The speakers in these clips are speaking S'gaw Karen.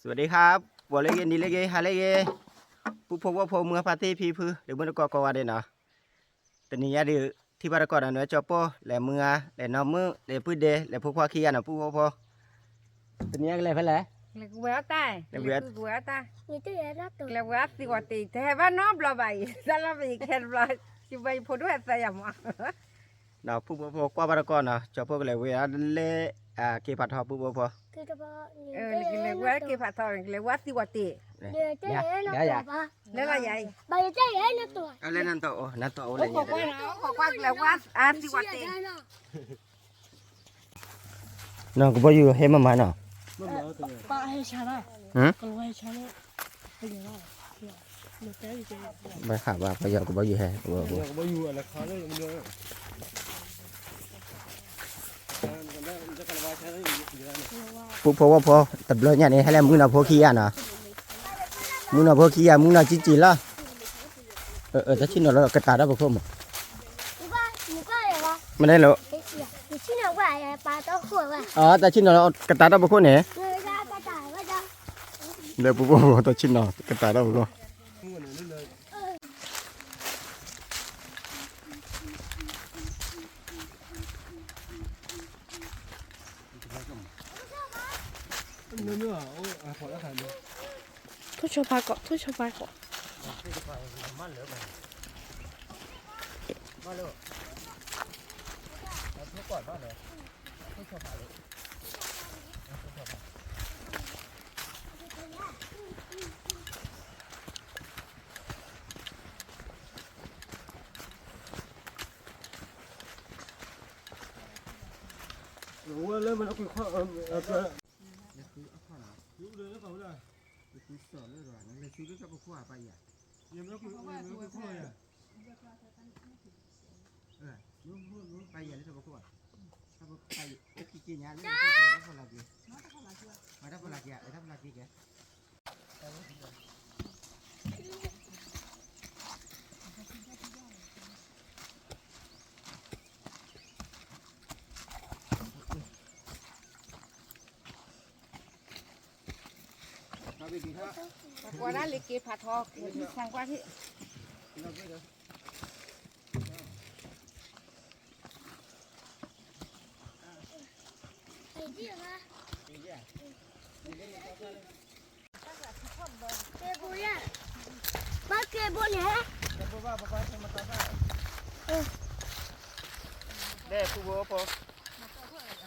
สวัสดีครับ ပှၤလၢဂ့ၤ နံၤလၢဂ့ၤ ဟါလၢဂ့ၤ ပုၢ်ဖိဝဲၢ်ဖိ မုၢ်ဖါသ့ၣ်ဖံဖု ဒီးမုၢ်တကိးကိးဂၤဒဲးနီၤ, တနံၤညါဒုး ထံၣ်ဘၣ်တကိးဒီး နွဲကၠီပိၢ် လဲၤမုၢ်ဂၤ လဲၤနီၢ်မုၢ် လဲၤပုၢ်ဒဲး လဲၤဖိခွါခံဂၤနီၤ ပုၢ်ဖိဝဲၢ်ဖိ, တနံၤညါကလဲၤဖဲလဲၣ်, လဲၤဝဲအီၣ်တၢ်, လဲၤဝဲအီၣ်တၢ်, လဲၤဝဲအီၣ်သံဝီၤတ့ၢ် တဟဲဘၣ်နီတဘျီဘၣ်အံၤ တၢ်လီၢ်ပယီၤခဲတဘျီ, ယဘၣ်ယဖိဒိၣ်ဟဲသၢယၤမး နီၤ ပုၢ်ဖိဝဲၢ်ဖိကွၢ်ဘၣ်တကိးနီၤ ကၠီပိၢ်ကလဲၤဝဲဒၣ်လၢ က့ၤဖးထီ ပုၢ်ဖိဝဲၢ်ဖိ, ကလဲၤဝဲက့ၤဖးထီ ကလဲၤဝဲသံဝီၤတ့ၢ်, လဲၤလီၤယၤအံၤ, လဲၤနတီၢ်အိၣ် နတီၢ်အိၣ်လဲၤ, အိၣ်ခိးကွၢ်နီၤ အိၣ်ခိးကွၢ်ကလဲၤဝဲအသံဝီၤတ့ၢ် နီၤ ကဘီယူၤဟဲမးမးနီၤ, ဘၣ်ဟးဘၣ်ပယီၤ ကဘီယူၤဟဲ, ပုၢ်ဖိဝဲၢ်ဖိ တဘျီညါန့ၣ် ဟဲလၢမုၢ်နီၤဖိခံဂၤနီၤ, မုၢ်နီၤဖိခံဂၤ မုၢ်နီၤကံကံလီၤ, တၢ်ဆ့ၣ်နီၤလီၤ ကတးတၢ်ပခိၣ်မး, မ့ၢ်န့ၣ်လီၤ, တၢ်ဆ့ၣ်နီၤလီၤ ကတးတၢ်ပခိၣ်န့ၣ်, လၢပုၢ်ဖိဝဲၢ်ဖိ တၢ်ဆ့ၣ်နီၤ ကတးတၢ်ပခိၣ် ထိၣ်ဆီဖါကိး ထိၣ်ဆီဖါကိး, ဝဲလၢမနုၤကွံာ်ခွါ, လၢခုအခီၣ်နီၤ, လၢခုစီၤလၢဒီး နလဲၤဆူလၢတၢ်ပခိၣ်အပၢ်ယၤ, ယမ့ၢ်ကွံာ်ခွါယၤ, ပၢ်ယၤလၢတၢ်ပခိၣ်ဘၣ်, ပၢ်ယၤအိၣ်က့ၤက့ၤညါလၢတၢ်ဖီလာ်က့ၤ, မၤတၢ်ဖီလာ်က့ၤ အဲၣ်တၢ်ဖီလာ်က့ၤကဲ ကွၢ်ဒၣ်လၢက့ၤဖးထီ ဆၣ်ကွၢ်ထံၣ် ကဲဘိယဲ, ဘၣ်ကဲဘိန့ၣ်, ဒဲပူဖိ,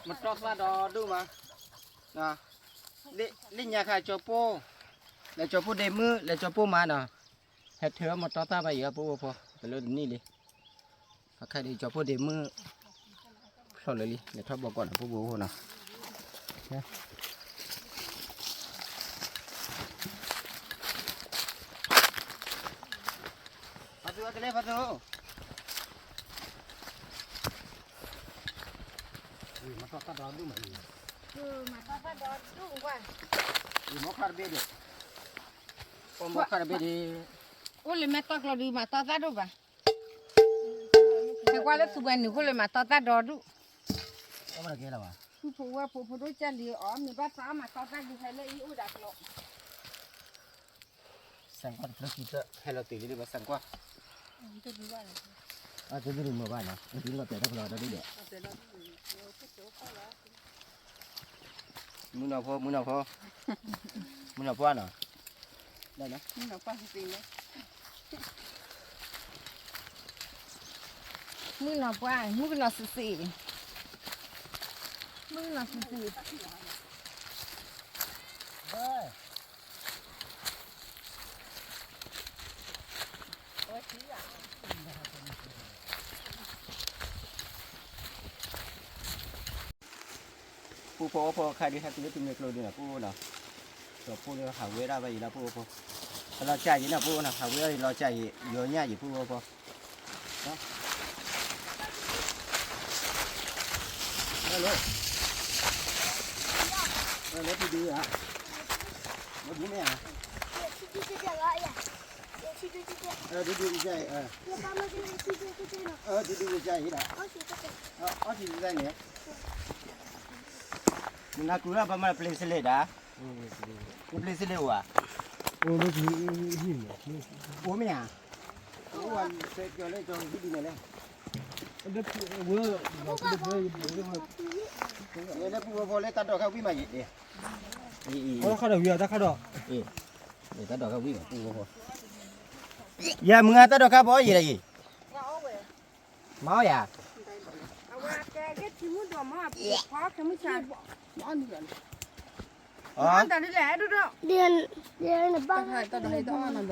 မတီၢ်သၣ်ဒီဒူၣ်မး, လၢညါခါကၠီၤပိၢ်, လဲၤကၠီၤပိၢ်ဒ့မုၣ် လဲၤကၠီၤပိၢ်မးနီၤ, ဟဲထၢမတီၢ်သၣ်ဘၣ်ယံၤ ပုၢ်ဖိ, တလၢတနံၣ်လံ, အခါဒံးကၠီၤပိၢ်ဒ့မုၣ် ဖျိလၢာ်လံ လဲၤထီၣ်ဘီကီးနီၤ ပုၢ်ဖိနီၤ, ဖါသူအကလဲၣ် ဖါသူ, မတီၢ်သၣ်ဒီဒူၣ်မး, မတီၢ်သၣ်ဒီဒူၣ်ကွၢ်, မီၢ်ခါတဘ့ၣ်ဒီး, မီၢ်ခါတဘ့ၣ်ဒီး, အိၣ်လၢမဲာ်တီၢ်ကျီဒုး မတီၢ်သၣ်ဒိၣ်ဘၣ် ဟဲကွၢ်လၢသူဝဲနုာ်ဃိလၢမၤတီၢ်သၣ်ဒီဒူၣ်, ပုၢ်ဖိဝဲၢ်ဖိ ဖိဒိၣ်ကၢ်လံၤအီၤ မ့ၢ်ဘၣ်သးမၤတီၢ်သၣ်ဒုး ဟဲလၢအံၤအိၣ်ဒၣ်ကျီ, စၣ်ကွၢ်တဖျၢၣ်ခံဖျၢၣ် ဟဲလီၤတုၤလံဒ်ဘၣ်စၣ်ကွၢ်, အတဒုးမၤဘၣ်နီၤ လီၤတဲာ်တၢ်ဖျီတၢ်ဒုးဒီး မုၢ်နီၢ်ဖိ မုၢ်နီၢ်ဖိ, မုၢ်နီၢ်ဖိနီၤ, မုၢ်နီၢ်ပှၢ် မုၢ်ကနီၤစံးစံး, မုၢ်ကနီၤစံးစံး, ပုၢ်ဖိဝဲၢ်ဖိ ခါဒုးဟဲတုၤလၢသုးမုၢ်ကျိၤဒုးနီၤ ပုၢ်ဖိနီၤ, ကၠီၤဖိလၢဟးဝဲဒၣ်ဘၣ်ယံၤလၢပုၢ်ဖိ, အလီၤကၢ်ယံၤနီၤ ပုၢ်ဖိနီၤ ဟးဝဲဒၣ်ယံၤလီၤကၢ်ယံၤ ယီၤညၣ်ယံၤ ပုၢ်ဖိဖိ, လၢဖံဒုဧါ, လၢဖံမ့ၢ်ဧါ, ဒူဒူကစၢ်အံၤ, ဒူဒူကစၢ်အံၤဒီး, အီထံတစၢ်န့ၣ်, နနၢ်ကူရၣ်ပှၤမၤပျ့ၤစလ့ၣ်ဒၣ်, နပျ့ၤစလ့ၣ်အိၣ်ဧါ, အိၣ်မ့ၢ်ဧါ, အိၣ်ဝဲကၠီၤလၢကၠီၤဟံၣ်ဒ်န့ၣ်လဲၣ်, လၢပူၤဝဲဖီလၢတၢ်ဒိးခါဝံၣ်မးယံၤ, တၢ်ဒိးခါဝံၣ်မးပူၤဝဲဖီ, ယမုၢ်ဂၤတၢ်ဒိးခါဘီယံၤလၢယံၤ, မၤအီၣ်ယၤ,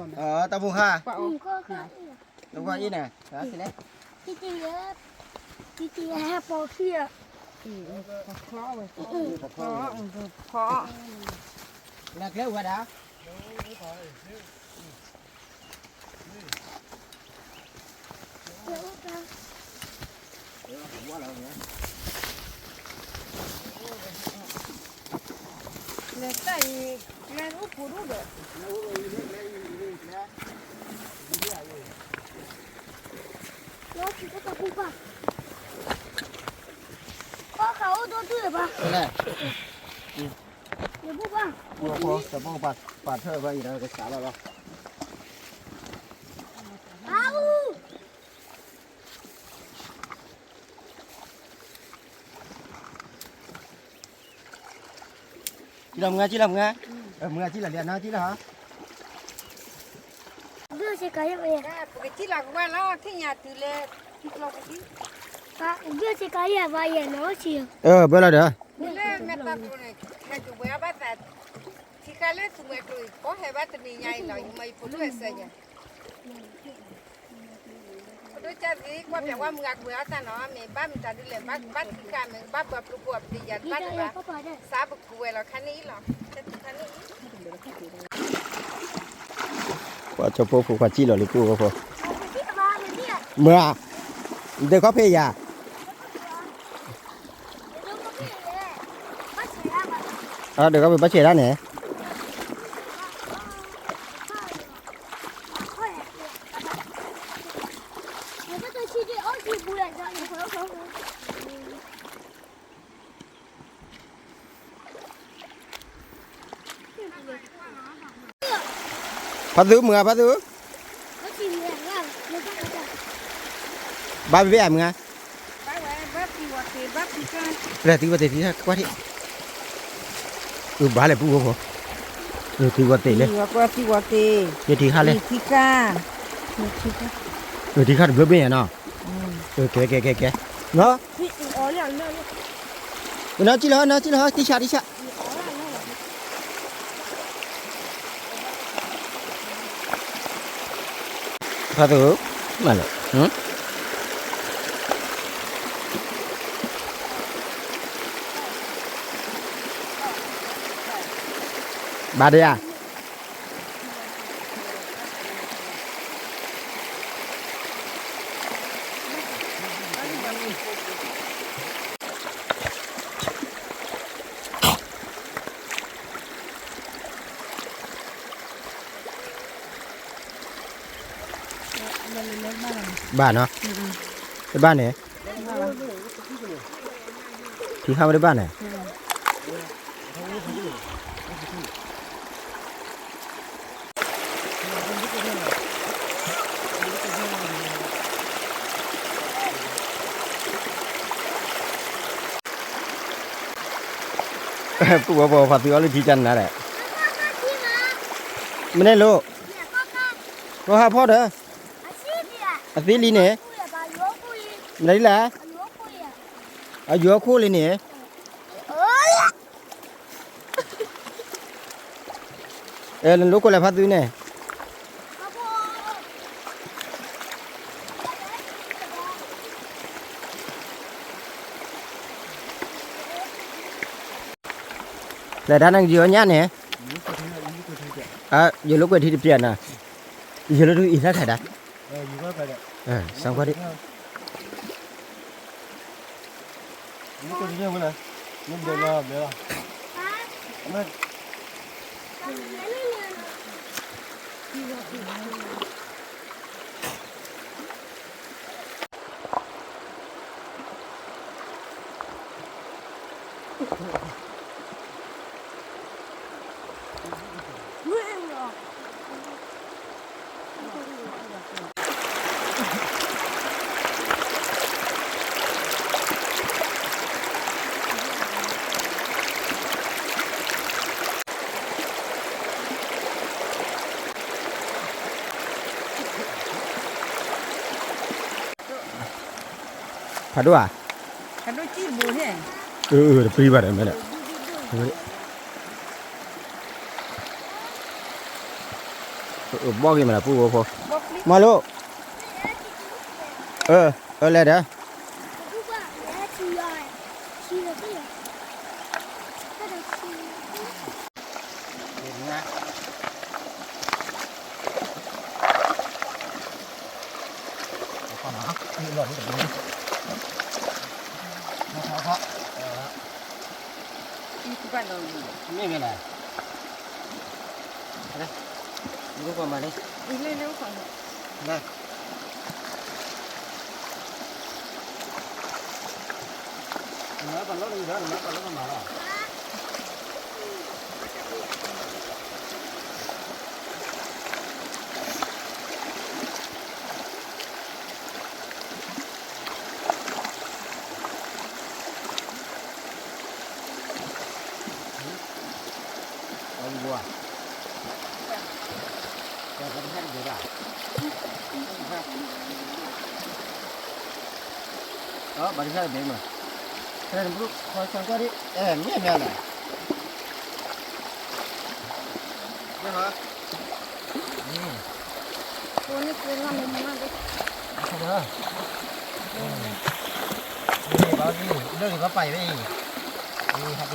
တၢ်ဖိခါ, တၢ်ဖိအံၤန့ၣ်, နကျဲအိၣ်ဝဲဒၣ်, လဲၤတၢ်အံၤ, လဲၤအိၣ်ပူၤဒိၣ်ဒီး, ကီၢ်ခးအိၣ်ဒိၣ်ဒိၣ်ဘၣ်, ပူၤဖိ, ပာ်ထၢၣ်ဘၣ်အံၤဒီးကစးလီၤလီၤ, အူ ကံလီၤမုၢ်ဂၤ ကံလီၤမုၢ်ဂၤ, မုၢ်ဂၤကံလီၤလံ အနီၢ်ကံလီၤဟီ, ဘုစ့ကၤယဲၢ်, ပကကံလီၤကဝဲလီၤ ထံၣ်ညါတုၤလၢ, ဘုစ့ကၤယဲၢ်ဘၣ်ယဲၢ်နီၤ, ဘၢလီၤဒီး, လၢမဲာ်သးကျိၤန့ၣ်, ဟဲကဝဲအဘၣ်သး, ထံခါလၢသူမှဲကျိၤအံၤ ပီဟဲဘၣ်တနံၤညါအံၤလီၤ ယမၤယဖိဒိၣ်ဝဲစၢၤညါ ပဒိၣ်ကၢ်သံ ကွၢ်ပျးဝဲမုၢ်ဂၤကဝဲၤအီၣ်တၢ်နီၤ မ့ၢ်ဘၣ်မတၤဒ်လဲၣ် ဘၣ်ထံၣ်ဃာ်မ့ၢ်ဘၣ်ပၢပျိပှၤပတယၤတဘၣ်တဘၣ်, စးပကဝဲၤလီၤခါန့ၣ်အံၤလီၤ, ခါန့ၣ်အံၤ, ပှၤကၠီဖိဖိခွါစံၣ်လီၤလံပူဖိ, မၢ်, ဒဲခီဖ့ယၤ, ဒဲခီဖ့ဘၣ်ဆဲးဒၣ်န့ၣ် ဖါသူမုၢ်ဂၤ ဖါသူ, ဘၣ်ဘ့ၣ်အမုၢ်ဂၤ, ပျဲသံဝဲသ့ၣ်သံကွၢ်ထံၣ်, အဘၣ်လဲၣ်ပူဖိ, သံဝဲသ့ၣ်လဲၣ်, ထံခါလဲၣ်, ထံခါတဘျီဘ့ၣ်ညါနီၤ, ကဲကဲကဲကဲ, နီၤ, နီၤစံၣ်လီၤ နီၤစံၣ်လီၤ တံၢ်ဆးတံၢ်ဆး ဖါသူ, မၤလၢ, ဘၣ်ဒံးဧါ ဘၣ်နီၤ, တဘၣ်န့ၣ်, ထံဟးဝဲတဘၣ်န့ၣ် ပူဝဲပှၤဖါသူအီလုၢ်ထံကနၤလဲၣ်, မ့ၢ်န့ၣ်လိၣ်, ကီၢ်ဟးဖီၣ်ဒီး, အသံလံန့ၣ်, မနုၤလဲၣ်, အယိၤအခိၣ်လံန့ၣ် အဲ နလိၣ်ခိၣ်လဲၤဖါသူန့ၣ်, လဲၤတၢ်နကယီၤညၣ်န့ၣ်, ယလိၣ်ကွဲးထံတပျဲၢ်နီၤ, ယလိၣ်ဒုးအံၤသၣ်ခါဒၣ်, စၢကွၢ်ဒံး မ့ၢ်ကန့ၣ်ဝဲလၢ, မ့ၢ်ဘျဲလီၤဘျဲလီၤ, မ့ၢ်, မ့ၢ်, ဖးဒိၣ်ဧါ, ဖးဒိၣ်စံၣ်တဘိန့ၣ်, အၢ အၢ တပျံၤဘၣ်ဒီးမ့ၢ်ဒီး, ဘီၣ်က့ၤမ့ၢ်ဒၣ်ပူၣ်ဝဲဖိ, မၤလိ, အၢ အၢ လဲၤဒီး မ့ၢ်မ့ၢ်လဲၣ်, မ့ၢ်မ့ၢ်လဲၣ်, နမၤပာ်လီၤနမၤလီၤ. ဘၣ်တဆၣ်တဘ့ၣ်မး, ခဲန့ၣ်ဘုခီဆၢကွၢ်ဒံး, အဲ မ့ၢ်မ့ၢ်လဲၣ်, မ့ၢ်ဟီ, န့ၣ်, ဘၣ်ဂံၢ်လၢာ်ဂ့ၤကီးပာ်အံၤဝဲအံၤ, အံၤ ဟးက့ၤသိတၢ်ကပာ်အံၤ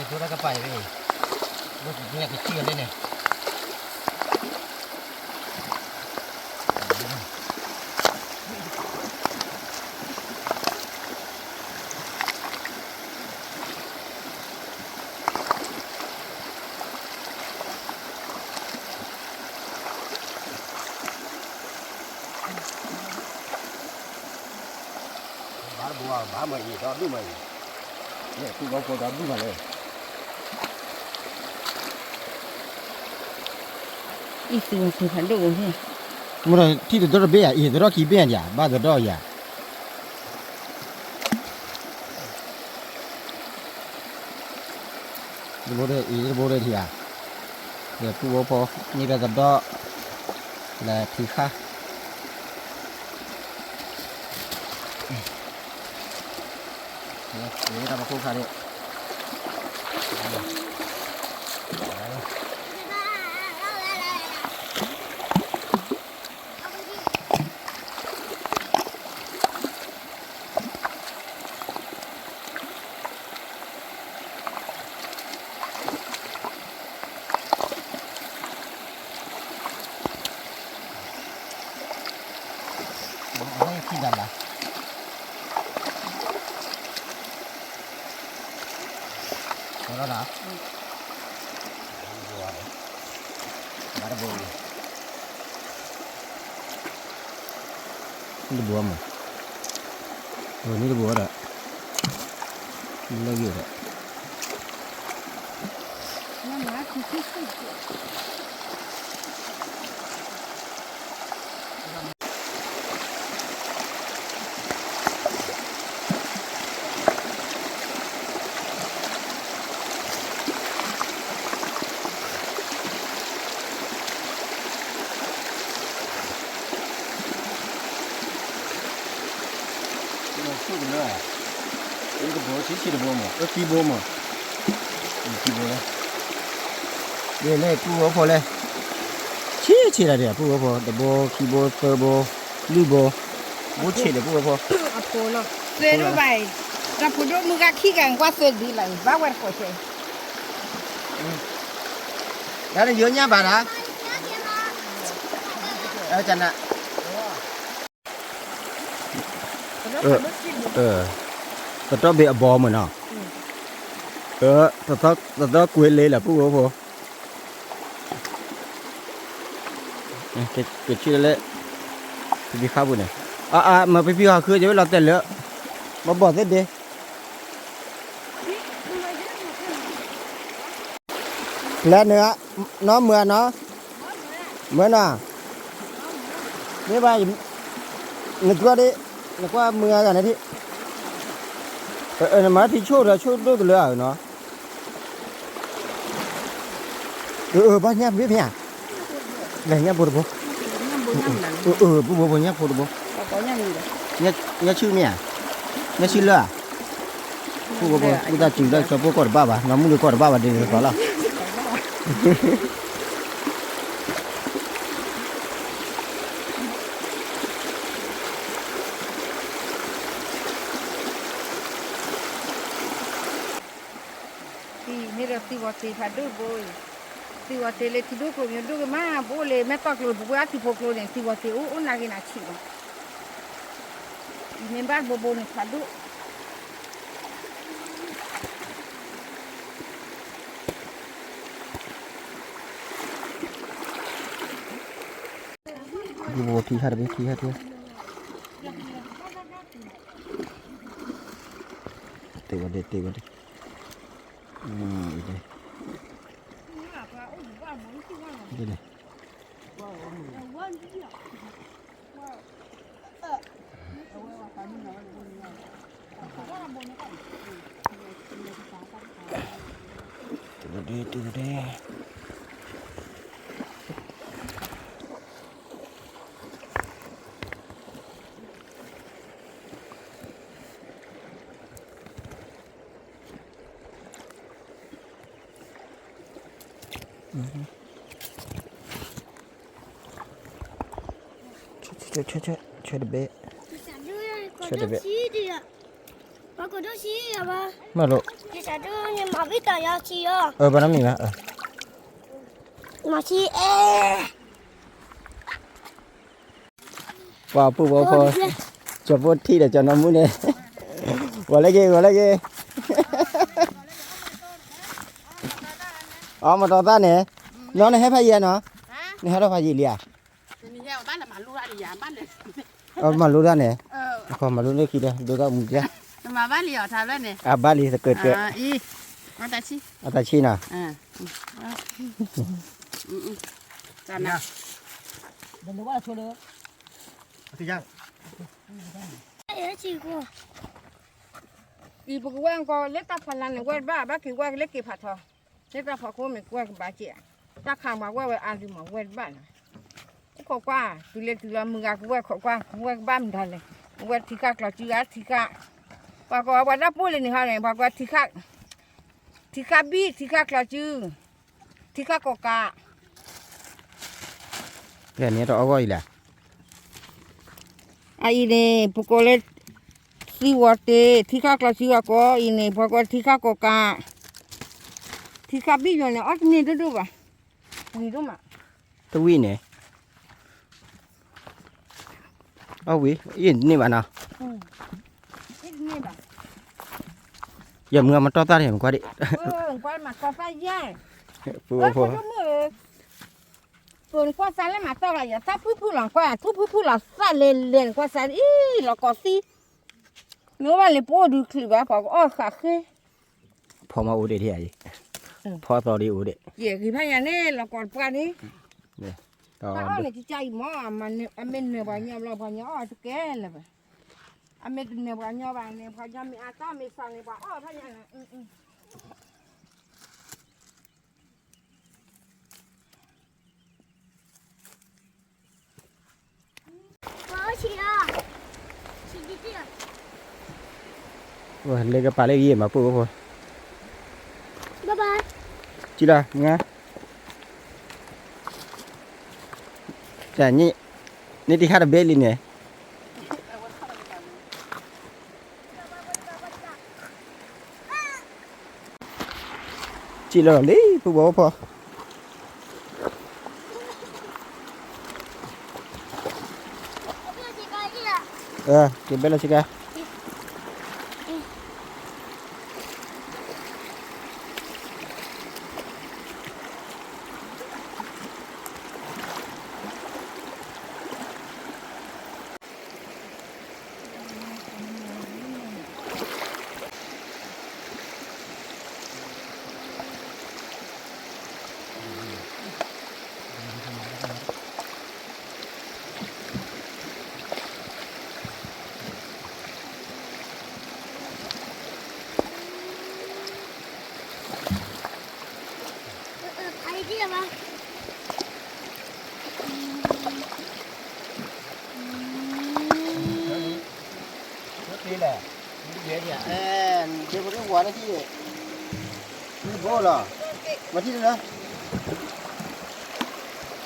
ဝဲအံၤ, ဘၣ်က့ၤကထံၣ်အီၤလၢန့ၣ် ဘၣ်တဘိ ဘၣ်မၤအံၤ ဒီဒူၣ်မၤအံၤ, သူၣ်ဘီဖိဒီဒူၣ်မၤလဲၣ်, အံၤသုးမၤသုးဖးဒိၣ်န့ၣ်, မ့ၢ်ဒီးထံၣ်တဒီတဘ့ၣ်ယၤ အံၤတဒီခံဘ့ၣ်ယၤ ဘၣ်တဒီယၤ တဘိဒီးအံၤ တဘိဒီးထံၣ်ဧါ, ဒီးပူၣ်ဝဲဖိ န့ၢ်ဒီးတဒီ လၢထံခါ, တၢ်မၤခိၣ်ခါန့ၣ် အဝဲခံဒၣ်လၢ်, ကီလီၤဒၣ်, ဘၣ်တဘိ, တဘိမး, အဝဲန့ၣ်တဘိဒီး, လၢဂ့ၤဒီး ဆူၣ်ကလၢာ်, အံၤတဘိ ဆံးဆံးတဘိမး အခံဘိမး, ခံဘိလၢ, ဒ်လဲၣ်ပူၣ်ဝဲဖိလဲၣ်, ဆံးဆံးတၢ်ဒ်ပူၣ်ဝဲဖိ တဘိ ခံဘိ သၢဘိ လွံၢ်ဘိ, ဘိဆံးဒီးပူၣ်ဝဲဖိ, အဖိလီၤ, သၢဒိၣ်ဘၣ်အံၤ, တၢ်ဖိဒိၣ်မုၢ်ဂၤခံဂၤကွၢ်သၢဒ်လီၤအံၤ ဘၣ်ဝဲတကိးဆၢအံၤ တၢ်နယိညၣ်ဘၣ်နၤ, ကနၣ်, တတီၢ်ဘ့ၣ်အဘီမုၢ်နီၤ, တတီၢ်ကွ့လ့လၢပူၣ်ဝဲဖိ, ကဆံၣ်လၢ, ဖံဖံခါပူၤန့ၣ်, အါအါ မ့ၢ်ဖံဖံဟးဃု ယဝဲလီၤတဲာ်လၢ, မ့ၢ်ဘီၣ်သ့ၣ်ဒ့ မ့ၢ် လဲၤနုာ်ဧါ, နီၢ်မုာ်ဧါနီၤ, မုာ်နီၤ, မ့ၢ်ဘၣ်, နကွၢ်ဒ်, နကွၢ်မုာ်ဧါဂၤန့ၣ်ထံၣ်, နမၤထံဆိၣ်ဒီးဆိၣ်ဒိၣ်ကလၢအနီၤ, အဘၣ်ညၣ်ဘ့ၣ်ဖဲညါ, လဲၤညၣ်ဘိတဘိ, ဘိဘိဘိညၣ်ဖိတဘိ, ညၣ်ဆူၣ်မ့ၢ်ဧါ, ညၣ်ဆူၣ်လၢဧါ ဖိၣ်ဃီဖိ ဝံသးစူၤလၢကၠီဖိကီၢ်တဘၣ်ဘၣ်, နီၢ်မုၣ်လၢကီၢ်တဘၣ်ဘၣ်ဒ်န့ၣ်သီလီၤ. သံန့ၣ်ဒီးသံဝီၤတ့ဖးဒိၣ်ဘိအံၤ, သံဝီၤတ့လၢထံဒိၣ်ကျိၤမ့ၢ်ဒိၣ်က့ၤမး ပအိၣ်လၢမဲၢ်တီၢ်ကျိၤ ပဝဲအထံဖိကျိၤန့ၣ် သံဝီၤတ့အိၣ်အိၣ်နၤဂ့ၤနၤဆံးဘၣ်, အံၤမ့ၢ်ဘၣ်ဘိဘိန့ၣ်ဖးဒိၣ် ဘိဘိထံဟဲတဘ့ၣ် ထံဟဲထံဟဲ, တ့ဝဲဒၣ် တ့ဝဲဒၣ်, အံၤ ဒ်န့ၣ် တ့ဝဲဒၣ် တ့ဝဲဒၣ် ဆၢ ဆၢ ဆၢ ဆၢတဘ့ၣ်, ဆၢတဘ့ၣ်, ပှၤကိးဒိၣ်ဆံယၤဘၣ်, မ့ၢ်လိ, မၤဘံၣ်တၢ်ယၤဆံယၤ, အၢ ဘၣ်နီတမံၤဘၣ်, မၤဆံအဲ ပှၤပုၢ်ဝဲၢ်ဖိ, ကၠီဖိထံၣ်ဒီးကၠီနီၢ်မုၣ်န့ၣ်, ဂီၤလၢက့ၤ ဂီၤလၢက့ၤ, အီ မတီၤသၣ်န့ၣ်, နီၢ်နဟဲဖးယံာ်ဧါနီၤ, နဟဲထီၣ်ဖးယံာ်လံဧါ, မၤလိတၢ်န့ၣ်, မၤလိလၢခံဒီး ဒိသၣ်မူပျၢ်, အဘၣ်လံသကၢးတကၢး, အတၢ်ဆံၣ်နီၤ, အံၤပကဝဲၢ်ကီးလၢတၢ်ဖီလာ်န့ၣ် ဝဲတဘၣ် ဘၣ်က့ၤဝဲလၢက့ၤဖးထီ, လၢတၢ်ဖီခိၣ်မ့ၢ်ကဝဲၢ်ကဘၣ်က့ၤ, တၢ်ခးမၤဝဲဝဲအါဒုးမၤဝဲတဘၣ်နီၤ, အိၣ်ခိးကွၢ် တုၤလဲၤတုၤလီၤ မုၢ်ဂၤကဝဲၢ်ခိးကွၢ် ကဝဲၢ်ကဘၣ်မတၤလဲၣ်, ကဝဲၢ်ထံခါကျီၤစုဂၤထံခါ, ပှၤကိးပှၤတၢ်ပူၤလၢန့ၣ်ဟီန့ၣ် ပှၤကွၢ်ထံခါ, ထံခါဘံၣ် ထံခါကျီၤစု ထံခါကိးကး, ဖဲန့ၣ်တအီၣ်ဂီၢ်အံၤလဲၣ်, အအံၤန့ၣ် ပကိးလၢ သံဝီၤတ့ ထံခါကျီၤစုဂၤကိးအံၤန့ၣ် ပှၤကိးထံခါကိးကး, ထံခါဘံၣ်ယိၤန့ၣ် အီၣ်တန့ၢ်ဒိၣ်ဒိၣ်ဘၣ်, ဝံၤဒိၣ်မး, တဝံၣ်န့ၣ် အဝံၤ အ့ၣ်န့ၢ်ဘၣ်နီၤ, ယမုၢ်မတီၢ်သၣ်န့ၣ် မကွၢ်ဒံး, ပူဖိ ပနကွၢ်စးလၢမၤတီၢ်လီၤ ယသၣ်ဖုၣ်ဖုၣ်လီၤ ကွၢ်ထူၣ်ဖုၣ်ဖုၣ်လီၤ သၣ်လဲၤလဲၤ နကွၢ်စးအံၤ လီၤကီသံ, မ့ၢ်အိၣ်ဘၣ်လၢပအိၣ်ဒုးချုးဘၣ် ပှၤကအီၣ်ဃာ်ဃ့, ဖီမၤအိၣ်ဒံးထံဧါ, ဖီသီဒံးအိၣ်ဒံး, ယဂ့ၤဖးယၤန့ၣ် လီၤကီတပှၢ်န့ၣ်, တၢ်အီၣ်န့ၣ် ကကၢ်အံၤမ့ၢ် အမ့ၢ်နၢၤပှၤညီဘျီ ပှၤညီအီၣ်တကဲလၢၤဘၣ်, အမ့ၢ်တနၢၤပှၤညီဘၣ်န့ၣ် ပှၤညီမ့ၢ်အါတီၢ်မ့ၢ်စးန့ၣ် ပှၤအီၣ်ဖးယၤန့ၣ် လၢကပၤလၢယံၤမၤပူဖိ, ကံလီၤမုၢ်, န့ၢ်တံၢ်ခါတဘ့ၣ်လံန့ၣ် စံၣ်လီၤလံ ပုၢ်ဖိဖိ, က့ၤဘဲလီၤဆ့ကၤ, ပှၤ လဲၣ်, အဲ, ဒ့ဖိတဝၤန့ၣ်ထံၣ်, ဘိလီၤ, မၤထံၣ်လၢ,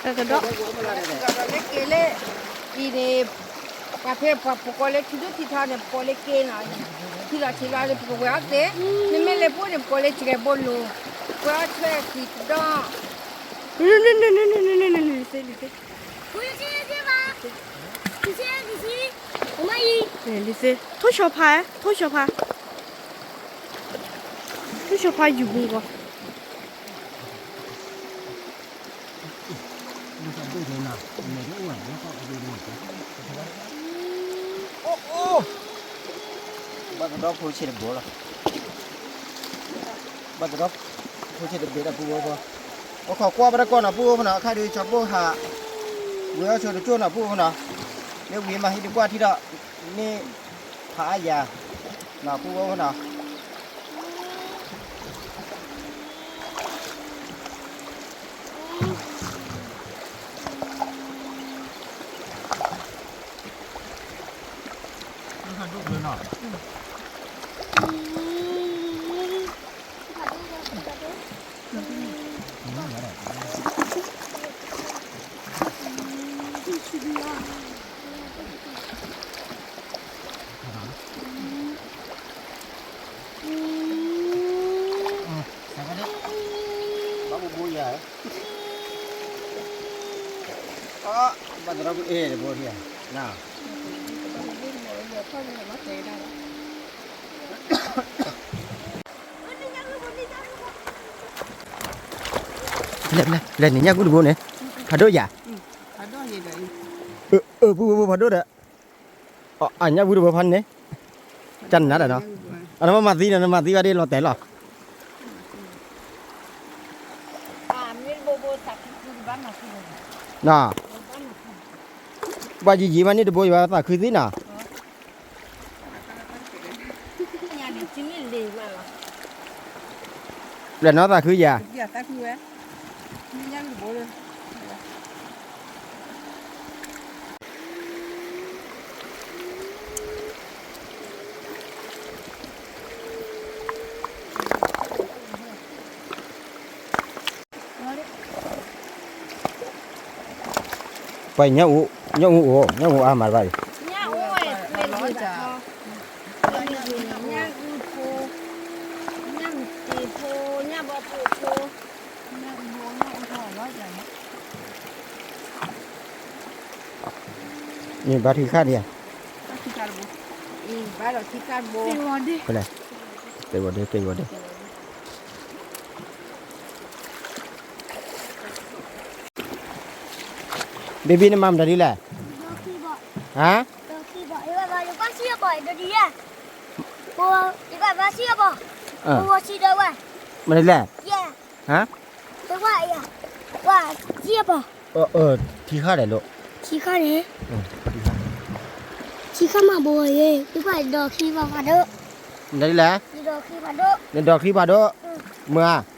ကကဒီး, လၢက့ၤလၢ, အံၤန့ၣ်, ပှၤဖဲပှၤပကိးလၢထံဒိၣ်ထံထီန့ၣ် ပကိးလၢက့ၤနီၤ, ထံလီၤဆံးလီၤလၢပကဝဲၤအီၣ်သ့, မ့မ့ၢ်လၢပအိၣ်န့ၣ် ပကိးလၢစှဲဘိလိၤ, ဝဲၤအီၣ်ထွဲကံၤကဒီး, လံသ့, လံသ့, လံသ့, ထိၣ်ဆီဖါ, ထိၣ်ဆီဖါ, ထိၣ်ဆီဖါယူၤမူကီး, ဘၣ်သဒီဖိဆ့တဘိလီၤ, ဘၣ်သဒီဖိဆ့တဘ့ၣ်ဒီးပုၢ်ဝဲၢ်ဖိ, အိၣ်ခိးကွၢ်ဘၣ်တၢ်ကွၢ်နီၤ ပုၢ်ဝဲၢ်ဖိနီၤ, အခါဒုးကၠီပိၢ်ဟး, ဝံၤအီၣ်ဆိတကၠိၢ်နီၤ ပုၢ်ဝဲၢ်ဖိနီၤ, မ့ၢ်ဝံၤမၤဟံၣ်ဒုးကွၢ်ထံဒီး, မ့ၢ်ဖးအါယၤ, နီၤ ပုၢ်ဝဲၢ်ဖိနီၤ. လဲၤန့ၣ်ညၣ်ကူၣ်တဘိန့ၣ်, ဖးဒိၣ်ယၤ, ပုၢ်ဝဲၢ်ဖိဖးဒိၣ်ဒီး, အညၣ်ဝံတဘိဖးန့ၣ်, ကနၤဒီးနီၤ, အနမၤသံနီၤ နမၤသံဘၣ်ဒ်လီၤတဲာ်လီၤ. ဘၣ်ယံာ်ယံာ်ဘၣ်န့ၣ်တဘိယဘၣ်သးခုသံနီၤ. လဲၤနီၤသးခုယၤ. ပှၤညၣ်အူ, ညၣ်အူအိၣ်, ညၣ်အူအါမးတဘၣ်အံၤ, ညၣ်အူဝဲ, ညၣ်ဂုၢ်ဖိ, ညၣ်မတ့ၤဖိ, ညၣ်ဘီဖိဖိ, ညၣ်အူဖိ, ညၣ်အူဖိလီၤယၤန့ၣ်. န့ၣ်ဘါထုကဖၣ်ဒံးဧါ, ဘါထုကဖၣ်တဘိ, က့ၤဝီၤဒ့, က့ၤဝီၤဒ့, က့ၤဝီၤဒ့. Baby န့ၣ်မၤမတၤဒ်လဲၣ်, ဟါ, မတၤလဲၣ်, ဟါ, ထံဃၣ်ဒဲးလိာ်, ထံဃၣ်န့ၣ်, ထံဃၣ်မၤဘိအံၤ, ဒိးခံဘၣ်ဖးဒိၣ်, မတၤဒ်လဲၣ်, နဒိးခံဖးဒိၣ်, မၤ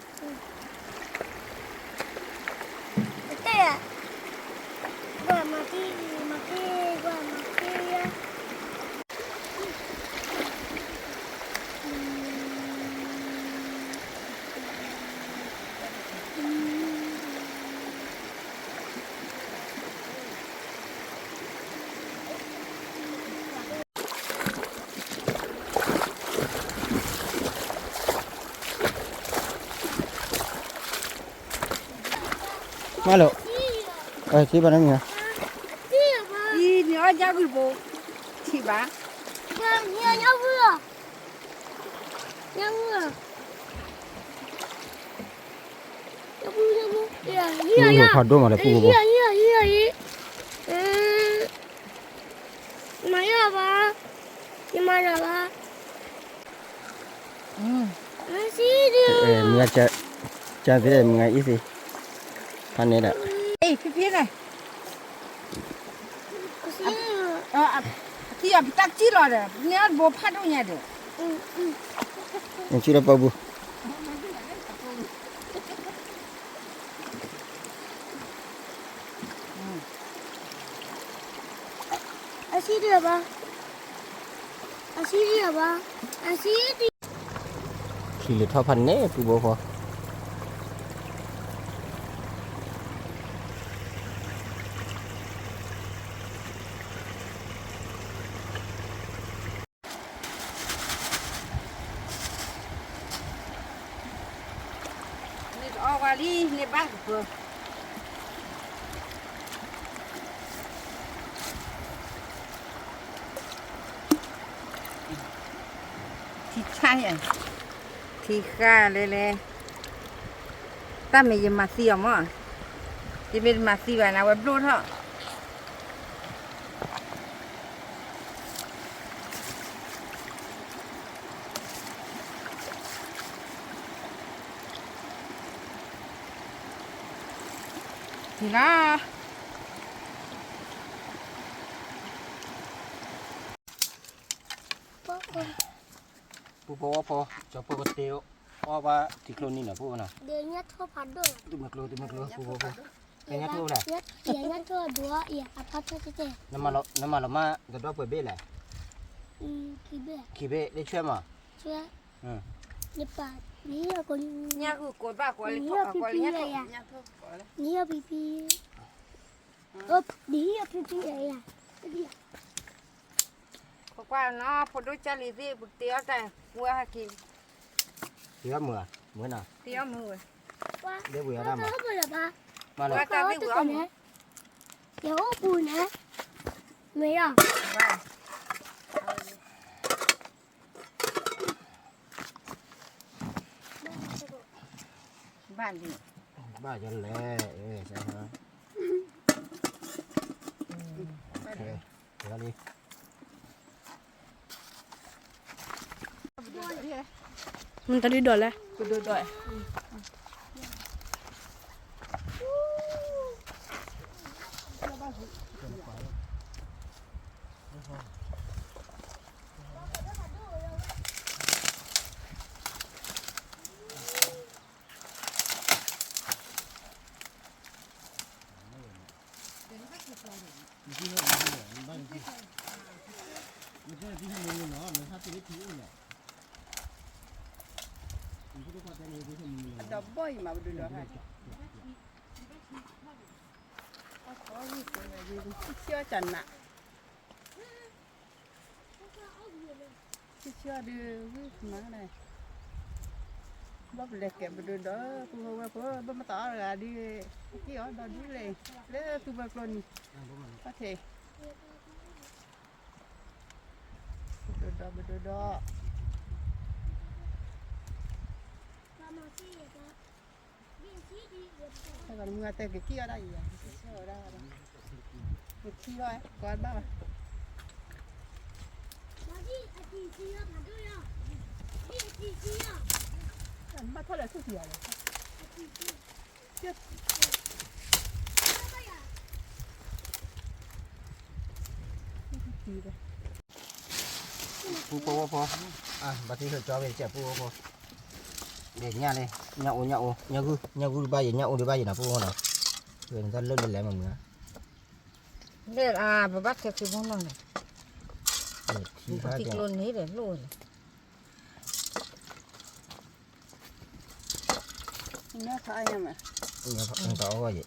မၤလိာ်, ထံၣ်ဘၣ်န့ၣ်မ့ၢ်, အံၤန့ၣ်အီၣ်ညၣ်ဂုၢ်တဘိ, ထံၣ်ဘၣ်, ညၣ်ဂုၢ်လီၤ, ညၣ်ဂုၢ်လီၤ. ဖးဒိၣ်မးလၢပူၤ, မၤယီၤဘၣ်, ယမၤနၤဘၣ်, မ့ၢ်, ကၢသ့မ့ၢ်အံၤသ့, ဖးန့ၣ်ဒီး, ဖံဖံန့ၣ် ထံၣ်အီၤပတၢ်ကစံၣ်လီၤဒီး ပန့ၢ်အီၣ်တဘိဖးဒိၣ်ညါဒီး, နထံၣ်လၢပှၤပူၤ, အစံၣ်ဒံးဘၣ်, အဆံးဒံးဘၣ်, အဆံးဒံး, ထံလၢထီၣ်ဖးန့ၣ် ပူဖိဖိ န့ၣ်တအီၣ်ဝဲလံ န့ၣ်ဘၣ်ကပၢၤ ထံဆါယဲ, ထံဃါလဲၤလဲၤ, တၢ်မ့ၢ်ယမၤသံအီၤမး, ယမ့ၢ်တမၤသံဘၣ်န့ၣ် အဝဲဘျိၣ်ထီၣ် ထံလီၤ ပူဖိဝဲဖိ, ကၠီဖိကတ့အီၣ်ဘၣ်ထံကျိနံၤနီၤ ပူဖိနီၤ, တမ့ၢ်ကျိ တမ့ၢ်ကျိ ပူဖိဖိ, ညၣ်ထိၣ်လဲၣ်, နမၤလီၤမၢ်တဒီပုၢ်ဝဲၢ်ဘ့ၣ်လဲၣ်, ခံဘ့ၣ်, လၢဆွဲမး, ညၣ်ဂုၢ်ကိးဘၣ်ကိးလံ, ညၣ်ထိၣ်ကိးလံ, ညၣ်ထိၣ်ကိးလံ, နံၤအီၣ်ဖံဖံ, နံၤအီၣ်ဖံဖံ, ဖိခွါနီၤ ဖိဒိၣ်ကၢ်လံသ့ၣ် ပကတ့အီၣ်တၢ် ဝဲဟဲက့ၤ, တ့အီၣ်မုာ်, မုာ်နီၤ, တ့အီၣ်မုာ်ဝဲ, ဒ့ဝံၤအီၣ်တၢ်မး, မၤလီၤတၢ်ဝံၤအီၣ်မုာ်, ယအိၣ်ပူၤန့ၣ်, မ့ၢ်ယီၤ ဘၣ်လံ, ဘၣ်ယလဲၣ်, လံ, မတၤဒုးဒီးလဲၣ်, ကဒိးဒီး ဒီးဘီၣ်အံၤမး ပဒိးဒီး, ဆံၣ်ဆံၣ်အီၣ်ကနး, ဆံၣ်ဆံၣ်အီၣ်ဒုး ဝံၣ်မးန့ၣ်, ဘၣ်ပလဲၤကဲးပဒိးဒီး ပူဖိဝဲဖိ ဘၣ်မတၤအီၣ်တဂၤဒုး, က့ၢ်အီၤဒီးဒုးလဲၣ်, လၢသူဝဲကျိနံၤ, အီၣ်ထဲ ပဒိးဒီး ပဒိးဒီး, တၢ်ဂီၤမုၢ်အတဲက့ၤက့ၢ်အီၣ်ဒၣ်အံၤ, ကထံလီၤ, ကွၢ်ဘၣ်ဘၣ်, ဘၣ်ထီၣ်လၢသူၣ်ထံအီၤလဲၣ်. ပူဖိဝဲဖိ, ဘၣ်သံလၢကၠီဝဲကဲပူဖိဖိ, ဒီးညၣ်လံ, ညၣ်အိၣ် ညၣ်အိၣ် ညၣ်ဂုၢ်, ညၣ်ဂုၢ်ဒုးဘၣ်ယဲ ညၣ်အိၣ်ဒုးဘၣ်ယဲနီၤ ပူဖိနီၤ, တၢ်လၢလၢလဲၤမးမုာ်ဧါ, လဲၤအါ ပဘၣ်ထဲးဃ့ဘိနီၤန့ၣ်, ထံကျိန့ၣ်ဒီးလိၣ်ဝဲလဲၣ်. နတအီၣ်ယၤ, ဘၣ်ယ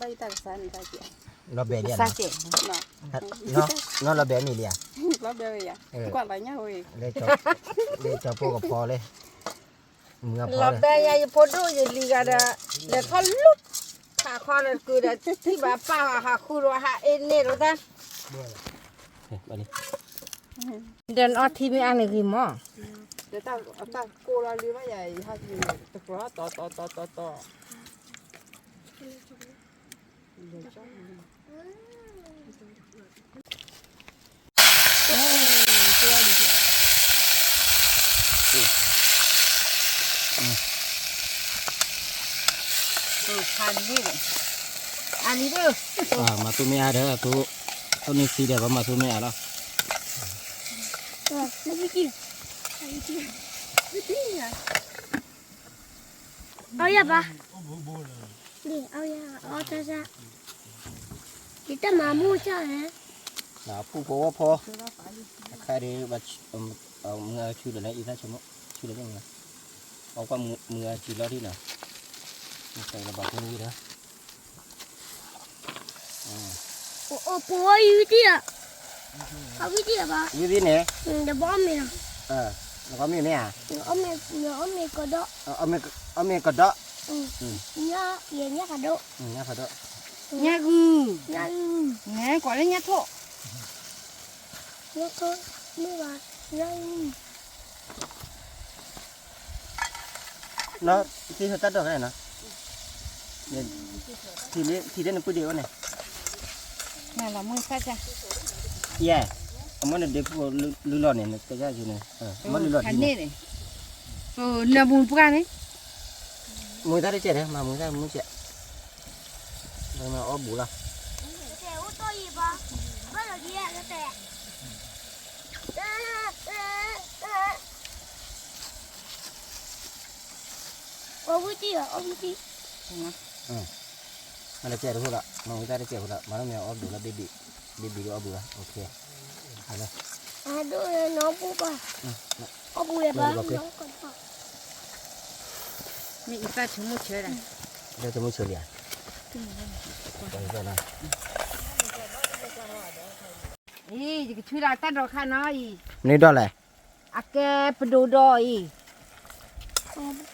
တၢ်ကစၢ်န့ၣ်တၢ်ကဲ, လီၤဘဲလံဧါ, နီၢ်လီၤဘဲမ့ၢ်လံဧါ, လီၤဘဲဝဲယၤ, ကွၢ်လီၤညၣ်ဝဲ, လၢကၠီဖိကဖီလၢ, လီၤဘဲယၤ ယဖိဒိၣ်ယလံၤဂၤဒီး, လဲၤထီၣ်လူၤ, ခးခီဒီးကုၤဒီး ထံၣ်ဘၣ်ပၢ်ဟးဃုာ်ဒီးဟးအ့န့ၢ်ဒီးတၢ် ဒီးနအီထံမ့ၢ်အါန့ၣ်ဂ့ၤမး, တၢ်ကိၢ်လီၤလံဘၣ်ယၤ, တကြၢးတီတီတီတီတီ, မၤသူမ့ၢ်အါဒီး သူန့ၢ်သံဒီး ပမၤသူမ့ၢ်အါလီၤ. အီယၤဘၣ်, အီယၤ အီတၢ်စၢ်, ယတၢ်မၤမူၢ်စၢ်ဟဲ, ဖုၣ်ဖိဝီဖိ, အခါဒီး မုၢ်အဆူလၢ်လၢအံသၣ်ဆိကမိၣ်, ဆူလၢ်လၢ, အကွၢ်မုၢ်အဆူလီၤဒ်နီၤ, မ့ၢ်တဲလီၤဘၣ်ဖိလံဒီး, အိၣ်ပဝီယုၢ်တံၢ်ဧါ, အဝံၢ်တံၢ်ဧါဘၣ်, ယုၢ်သံန့ၣ်, တဘီအီၣ်မ့ၤလီၤ, နကအီၣ်မ့ၤမ့ၢ်ဧါ, အီၣ်မ့ၤကဒီး, အီၣ်မ့ၤကဒီး, ညၣ်, ယဲၢ်ညၣ်ဖးဒိၣ်, ညၣ်ဖးဒိၣ်, ညၣ်ဂုၢ်, ညၣ်ဂုၢ်, နဲကွၢ်လၢညၣ်ထိၣ်, ညၣ်ထိၣ်, မ့ၢ်ဘၣ်, ညၣ်ဂုၢ် နီၤ, သ့ၣ်ဟဲတၢ်ဒိးဖဲနီၤ, ထံလၢနပုၢ်ဒ့အိၣ်န့ၣ်, ယဲၢ်, အမ့ၢ်နဒ့ဖိလုၢ်လီၢ်န့ၣ် နကဲယၤယုန့ၣ်, အမ့ၢ်လုၢ်လီၢ်န့ၣ်, နမူပှၢ်န့ၣ်, မူသၣ်တကဲးဒီး မၤမူသၣ်မူကဲး, အီၣ်ဘူးလီၤ အဝံၢ်တံၢ်, အဝံၢ်တံၢ်, မၤတကဲးတဖိလီၤ, မၤဝံၤတၢ်တကဲးဖိလီၤ, မၤလၢမ့ၢ်အီၣ်ဘူးလီၤ, baby, baby ဒီးအီၣ်ဘူးလီၤ, အဒိၣ်နီၢ်ပူၤဘၣ်, အီၣ်ဘူးလၢၤဘၣ်, မ့ၢ်အံသၣ်ဆိကမိၣ်ဆၢဒၣ်, လၢဆိကမိၣ်ဆၢလံဧါ, အံၤ ယကဆူဒၣ်တၢ်ဒိးခါနီၤအံၤ, မနုၤဒိးလဲၣ် အကဲပဒိၣ်ဒီး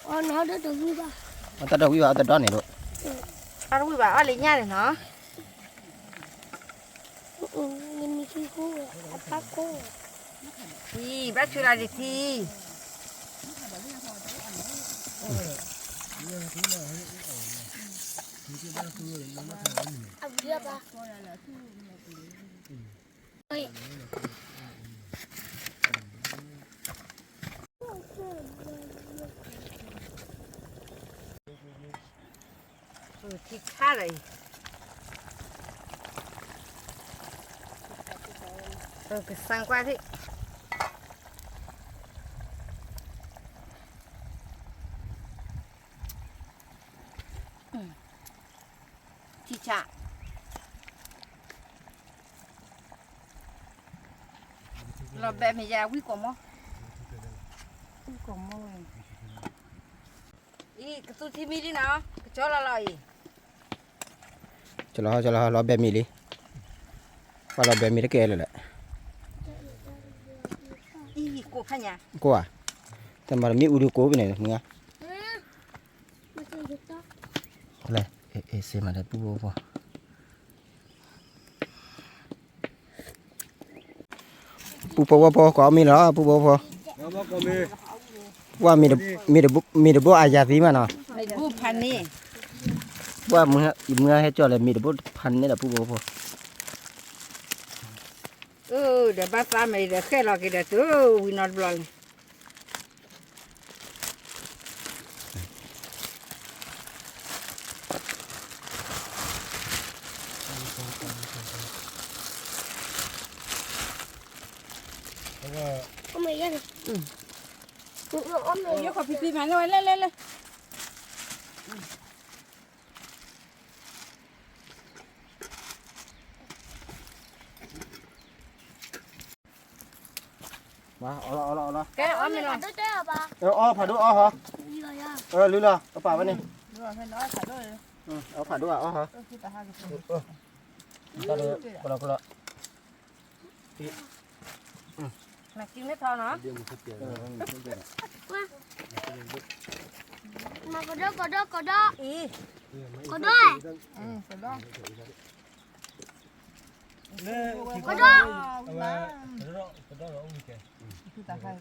အံၤ, အတၢ်ဒိးဝံၣ်ဘၣ် အတၢ်ဒိးန့ၣ်ဒိး, တၢ်ဒိးဝံၣ်ဘၣ်အီၣ်လၢညၣ်န့ၣ်နီၤ, အံၤ ဘၣ်ဆူလီၤတထံ, အဝံၢ်ဘၣ် ထံခါလီၤအံၤ, ကစၢ်ကွၢ်ထံၣ်, ထံဆး လီၤဘဲမ့ၢ်ယၤ ဝံၣ်ကိာ်မီၢ်, ဝံၣ်ကိာ်မီၢ်ဝဲ, အံၤ ကသူထံမံလံနီၤ, ကကၠီလီၤလီၤအံၤ, ကၠီလီၤ ကၠီလီၤ လီၤဘဲမ့ၢ်လံ, ပှၤလီၤဘဲမ့ၢ်တကဲလၢာ်လဲၣ်, ကိၢ်ဧါ, တမၤတမ့ၢ်အူဒုကိးဖဲန့ၣ်, လဲၣ်, စ့မၤဒီးပူဖိ ပူဖိဝီဖိ ကိးအီၣ်မ့ၤလီၤ ပူဖိဝီဖိ, ဝဲမ့ၤတဘိအယၤသံမးနီၤ, ဝဲမုၢ်ဟဲကၠီၣ်လဲၣ် မ့ၤတဘိဖးန့ၢ်ဒီးပူဖိဝီဖိ, ဒီးဘၣ်သးမ့ၢ်ဒီးဃဲၣ်လီၤက့ၤဒီးတုၤဝံၤနီတဘျီန့ၣ် ယခီၣ်ဖံးဖံးမၤန့ၢ်ဝဲ လဲၣ်လဲၣ်လဲၣ်, အီၣ်လီၤ အီၣ်လီၤ အီၣ်လီၤ, ကဲအီၣ်မ့ၤလီၤ, အီၣ်ဖးဒိၣ်အီၣ်ဟီ, လုၢ်လီၤ ပပာ်ဝဲန့ၣ်, အီၣ်ဖးဒိၣ်အီၣ်ဟီ, ကလီကလီ, ကၠီမ့ၢ်ထီနီၤ, မၤကဒီးကဒီးကဒီး, ကဒီး, ကဒီး, ကဒီး, ဖး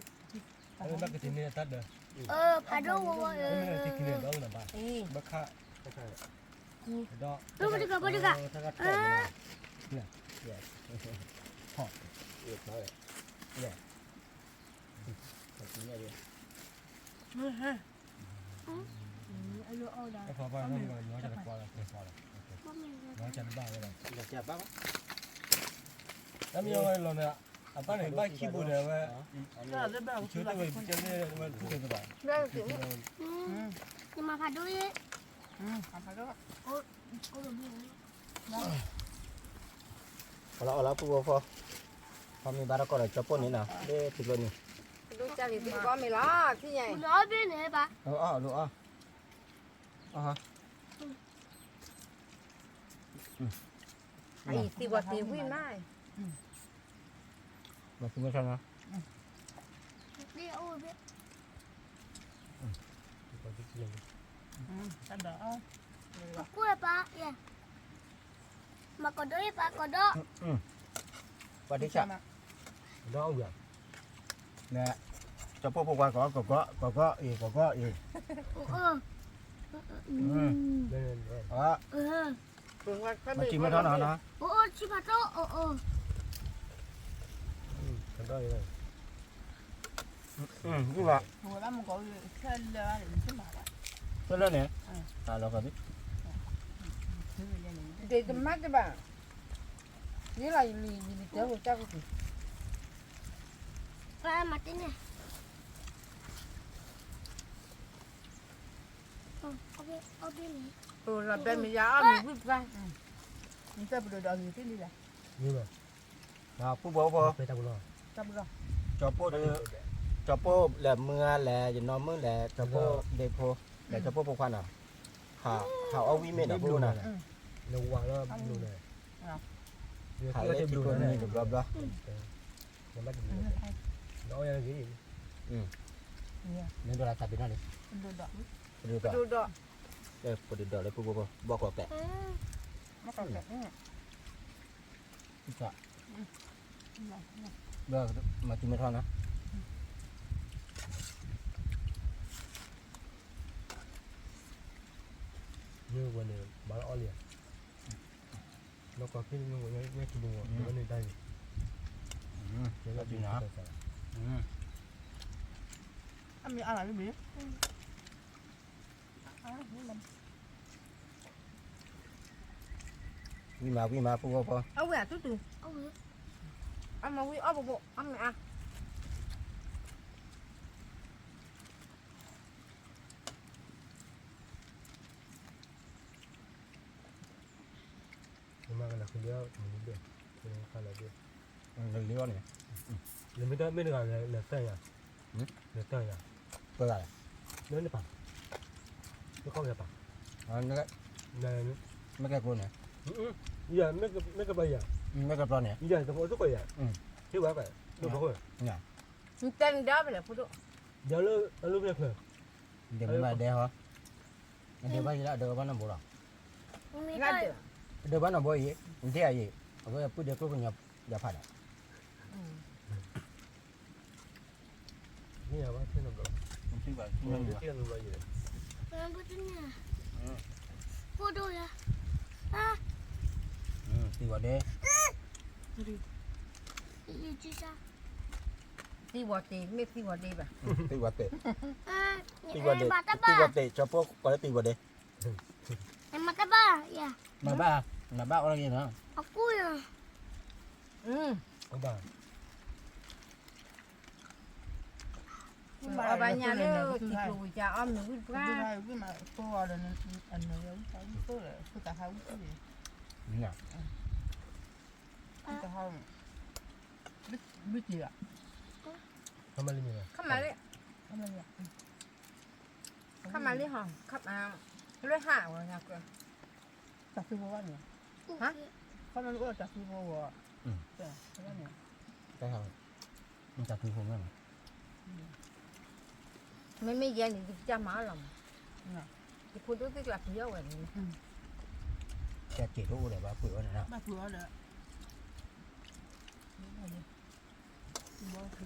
ဒိၣ်ဝဲဝဲ, ဘၣ်ခါ, ဘၣ်တဂၤ ဘၣ်တဂၤ, တၢ်မ့ၢ်ဝဲလီၤန့ၣ် အတၢ်န့ၣ်ဘၣ်ခံဘိန့ၣ်ဝဲ, ယမၤဖးဒိၣ်, အိၣ်, အိၣ်, အီၣ်လီၤအီၣ်လီၤ ပုၢ်ဖိဖိ, ခီမ့ၢ်ဘၣ်တၢ်ကီဒီးကၠီပိၢ်န့ၣ်နီၤ လၢထံကျိန့ၣ်, ဒိၣ်ကၢ်လံ သံကွၢ်မ့ၢ်လီၤ ထံၣ်ညါအံၤ, အီၣ်ဘ့ၣ်န့ၣ်ဘၣ်, အီၣ်အီၣ်, အံၤသံဝီၤတ့ၢ်ဝံၣ်မး, မၤသံမ့ၢ်ထီၣ်နီၤ, တၢ်ဒီးအီၣ်, မၤကီၢ်ဒိၣ်ယပၢ်ကီၢ်ဒိၣ်, ပှၤဒ့ဆၣ်, ဒီးအီၣ်ဝံၤ, ကၠီပိၢ်ဖိခွါကီၢ်ကီၢ်ကီၢ်ကီၢ်အံၤ ကီၢ်ကီၢ်အံၤ, မၤသံမ့ၢ်ထီၣ်နီၤ, ဒ်လၢန့ၣ်, လၢန့ၣ်, ဒ့တမၤတဘၣ်, ယလီၤယလံၤယလံၤတဲဝဲကၢ်က့ၤ, မၤတန့ၣ်, လီၤဘဲမ့ၢ်ယၤအီၣ်မ့ၢ်ဝံၣ်ပှၢ်, နတၢ်ပဒိၣ်ဒီးဂ့ၤသ့လံလီၤ, ပုၢ်ဖိဖိ, ကၠီပိၢ်ဒီး, ကၠီပိၢ်လဲၤမုၢ်ဂၤလဲၣ် ယနီၢ်မုၣ်လဲၣ် ကၠီပိၢ်ဒ့ဖိ, လဲၤကၠီပိၢ်ဖိခွါနီၤ, ဟးအီၣ်ဝံၣ်မ့ၢ်ဒီးဖိနီၤ, ဟးလၢထံကျိန့ၣ်တဘျီဘျီ, မ့ၢ်ဒိးလၢသးပ့ၤနီၣ်လံ, ပဒိၣ်ဒီး, ပဒိၣ်ဒီးလၢပုၢ်ဖိဖိ ဘီၣ်ကီးကဲး, မၤသံမ့ၢ်ထီၣ်နီၤ, မ့ၢ်ဝဲန့ၣ် ဘၣ်လီၤအီၣ်လံ, လီၤကီၢ်ဖံးန့ၣ်ဝဲန့ၣ်တဘိ, ဝဲန့ၣ်တၢ်ဂ့ၤ, အမ့ၢ်အါလီၤလံမ့ၢ် ဝံၣ်မး ဝံၣ်မး ပုၢ်ဖိဖိ, အဝံၣ်အတူတူ, အမ့ၢ်ဝံၣ်အီၣ်ဘိဘိ အမ့ၢ်အါ, မ့ၢ်ကလၢာ်ဃုလၢမနုၤဒၣ်, ဖဲလၢဒၣ်, နမ့ၢ်တၢ်မ့ၢ်တဂၤလဲၤတၢ်ယၤ, လဲၤတၢ်ယၤ, ပှၤဂၤလဲၣ်, လၢနပၢ်, လၢခီၣ်ကပၤ, မ့ၢ်ကဲကျိန့ၣ်, မ့ၢ်ကပျီန့ၣ်, မ့ၢ်ကပျီယၤ, ဟ့ၣ်ဝဲ, နတဲနဒၣ်ဖဲလဲၣ် ဖိဒိၣ်, ဒီးလၢအလိၣ်ဖဲလဲၣ်ဖဲ, ဒဲးမ့ၢ်ဘၣ်ဒဲးဟီ, အဒဲးဘၣ်ယံၤလၢအဒဲးဘၣ်နီၢ်ဘိလီၤ, အဒဲးဘၣ်နီၢ်ဘိအံၤ, နတဲအံၤ, အဝဲပုၢ်ဒဲးကျိကညီယၤဖးဒီး မ့ၢ်ယၤဘၣ်, ဖိဒိၣ်ယၤ, သံဝီၤဒ့, သံဝီၤတ့, မ့ၢ်သံဝီၤဒ့ဘၣ်, သံဝီၤတ့, သံဝီၤတ့, ကၠီဖိကိးလၢသံဝီၤဒ့, မၤတဘၣ်, မၤဘၣ်, မၤဘၣ်အီၣ်လၢဂ့ၤနီၤ, အကူၣ်ယၤ, အဘၣ် အဘၣ်ညါလၢထံကျိဝံၤကၢ်အီၣ်မ့ၢ်ဝံၣ်ပှၢ်, ဝံၣ်ပှၢ်, ခါမၤလံ, ခါမၤလံဟီ, လွဲၢ်ဟးဝဲညါက, တၢ်ဃုဖိဘၣ်န့ၣ်, ခါမၤလံအိၣ်တၢ်ဃုဖိဝဲ, တၢ်ဃုဖိမ့ၢ်, မ့မ့ၢ်ယဲန့ၣ် ယကစၢ်မၤအီၣ်လီၤမး, ယဖိဒိၣ်သ့ၣ်ကျါပှ့ၤအီၣ်ဝဲန့ၣ်, ကဲက့ၤတအိၣ်ဒီးဘၣ်ပှ့ၤအီၣ်န့ၣ်နီၤ, ဘၣ်ပှ့ၤအီၣ်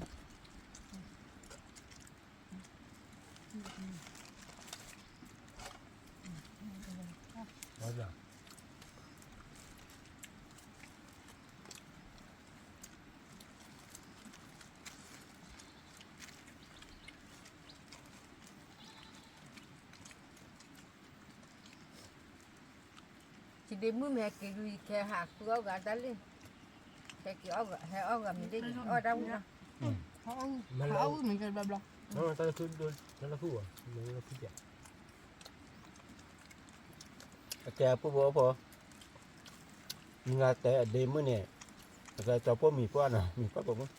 ဒီး ယဒ့မုၣ်မ့ၢ်ဟဲက့ၤဒုး ယကဟးဃုအီၣ်ဂၤတၢ်လံ, ဟဲက့ၤအီၣ်ဂၤ ဟဲအီၣ်ဂၤမ့ၢ်ဒ်န့ၣ် အီၣ်တၢ်ဝံၣ်လီၤ, မ့ၢ်ကဲဘျီဘျီ, တၢ်လၢဖုၣ်, တၢ်လၢဖုၣ်ဘၣ်, မ့ၢ်လၢဖုၣ်ပျဲ, အကဲအပုၢ်ဖိအဖိ, မုၢ်ဂၤတဲအဒ့မုၣ်န့ၣ်, ကၠီဖိမံၤပှၢ်နီၤ မံၤပှၢ်ပမုၣ်,